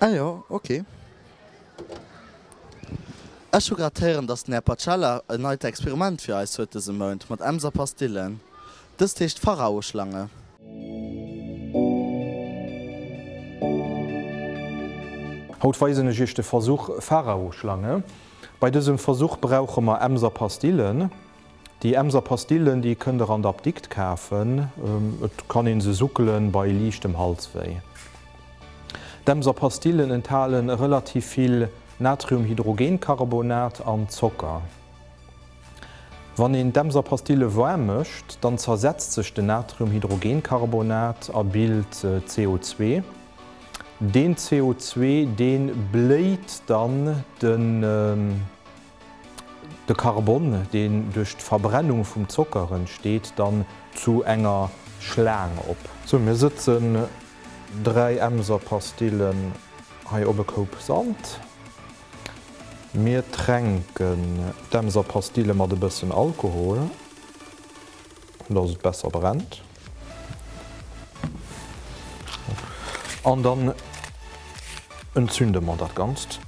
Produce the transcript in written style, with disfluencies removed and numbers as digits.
Ah jo, ok. Ech hu grad héieren, dass den Här Pacella en neit Experiment fir eis huet dëse Mount, mat Emser Pastillen. Dëst heescht Pharaoschlange. Haut weisen ech iech de Versuch Pharaoschlange. Bei dësem Versuch brauche mer Emser Pastillen. Déi Emser Pastillen, déi kënnt der an der Apdikt kafen. Et kann een se suckelen bei liichtem Halswéi. D'Emser Pastillen enthalen relativ vill Natriumhydrogencarbonat an Zocker. Wann een d'Emser Pastille waarm mécht, dann zersetzt sech den Natriumhydrogencarbonat a bilt CO2. Deen CO2, dee bléit dann den. De Karbon, deen duerch d'Verbrennung vum Zocker entsteet, dann zu enger Schlaang op. Sou, mir sëtzen 3 Emser Pastillen hei op e Koup Sand. Mir tränken d'Emser Pastille mat e bëssen Alkohol, dass et besser brennt. An dann entzünde mer dat Ganzt.